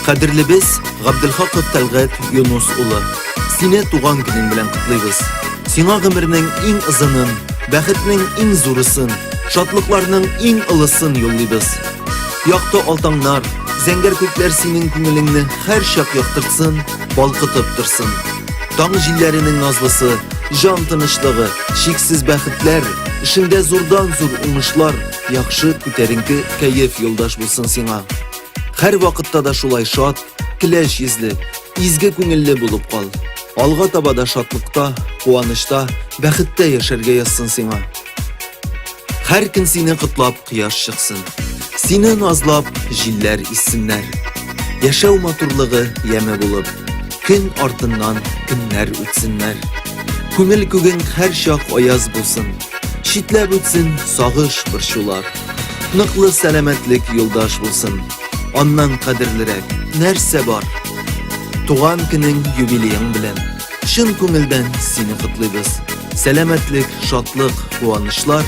Кадерлебез Габделхаков Тәлгать Юнус улы, сине туган көнең белән котлыйбыз. Сиңа гомернең иң озынын, бәхетнең иң зурысын, шатлыкларның иң олысын юллыйбыз. Якты алтаңнар, зәңгәр күкләр синең күңелеңне һәрчак яктыртсын, балкытып торсын. Таң җилләренең назлысы, җан тынычлыгы, чиксез бәхетләр, эшеңдә зурдан-зур уңышлар, яхшы күтәренке кәеф юлдаш булсын сиңа. Һәр вакытта да шулай шат, көләч йөзле, изге күңелле булып кал. Алга таба да шатлыкта, куанычта, бәхеттә яшәргә язсын сиңа. Һәр көн сине котлап кояш чыксын. Сине назлап җилләр иссеннәр. Яшәү матурлыгы яме булып, көн артыннан көннәр үтсеннәр. Күңел күгең һәрчак аяз булсын. Читләп үтсен сагыш борчулар. Ныклы сәламәтлек юлдаш булсын. Аннан кадерлерәк нәрсә бар? Туган көнең юбилеең белән чын күңелдән сине котлыйбыз. Сәламәтлек, шатлык, куанычлар,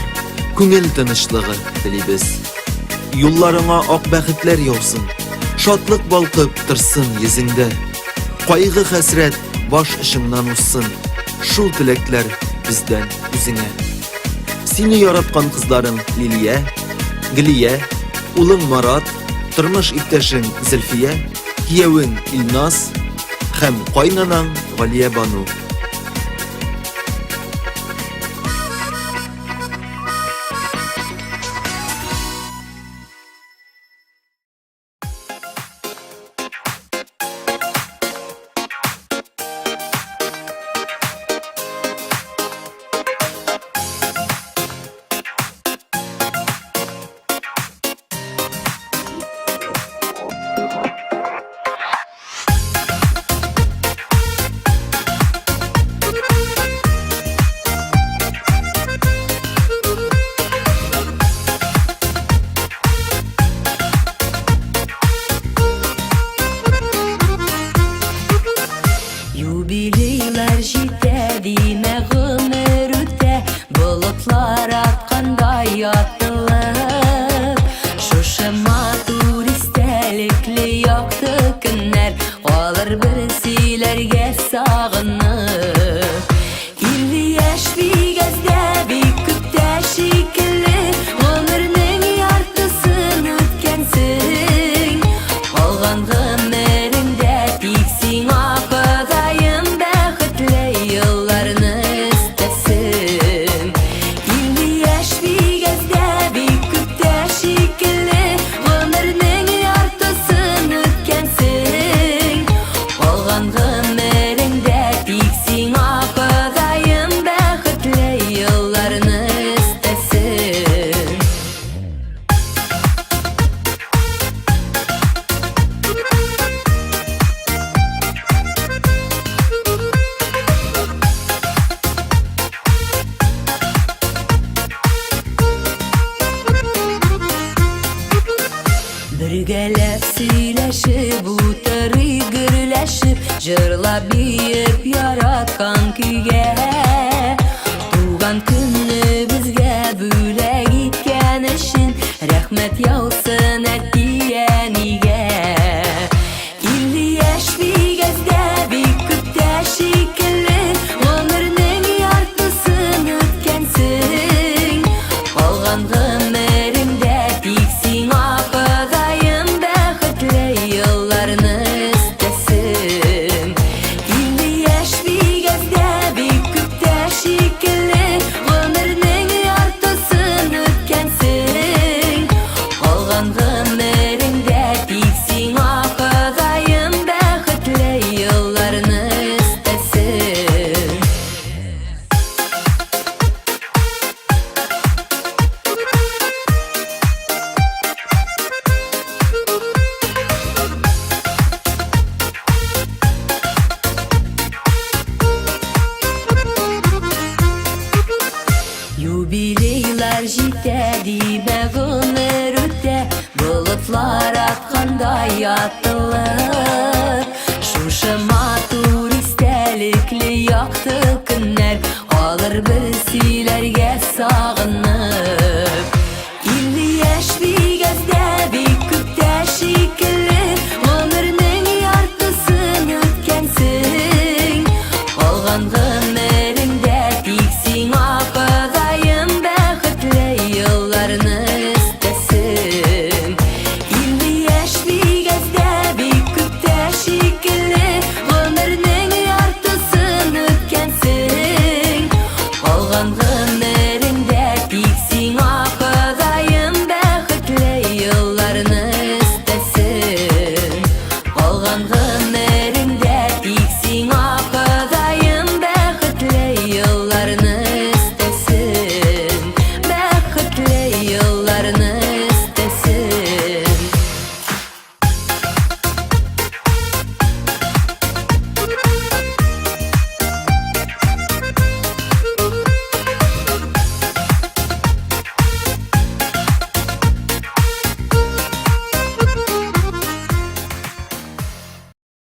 күңел тынычлыгы телибез. Юлларыңа ак бәхетләр яусын. Шатлык балкып торсын йөзеңдә. Кайгы-хәсрәт баш очыңнан узсын. Шул теләкләр бездән үзеңә. Сине яраткан кызларың Лилия, Гөлия, улың Марат, тормыш иптәшең Зөлфия, киявең Илназ һәм кайнанаң Галия Бану. Юбилейлар җитә, димә гомер үтә, болытлар аткандай атылып. Шушы матур истәлекле якты көннәр калыр бер сөйләргә сагынып. Илле яшь бик әз дә, бик күп тә шикелле, гомернең яртысын үткәнсең. Калган гомереңдә тик сиңа Ходаем бәхетле елларны өстәсен. Илле яшь бик әз дә, бик күп тә шикелле, гомернең яртысын үткәнсең. Калган гомереңдә тик сиңа Ходаем бәхетле елларны өстәсен. Бергәләп сөйләшеп утырыйк гөрләшеп, җырлап биеп яраткан көйгә. Туган көнне безгә бүләк иткән өчен рәхмәт яусын әти-әнигә. Илле яшь бик әз дә, бик күп тә шикелле, гомернең яртысын үткәнсең. Калган гомереңдә тик сиңа Ходаем бәхетле елларны өстәсен. Илле яшь бик әз дә, бик күп тә шикелле, гомернең яртысын үткәнсең. Калган гомереңдә тик сиңа Ходаем бәхетле елларны өстәсен. Юбилейлар җитә, димә гомер үтә, болытлар аткандай атылып.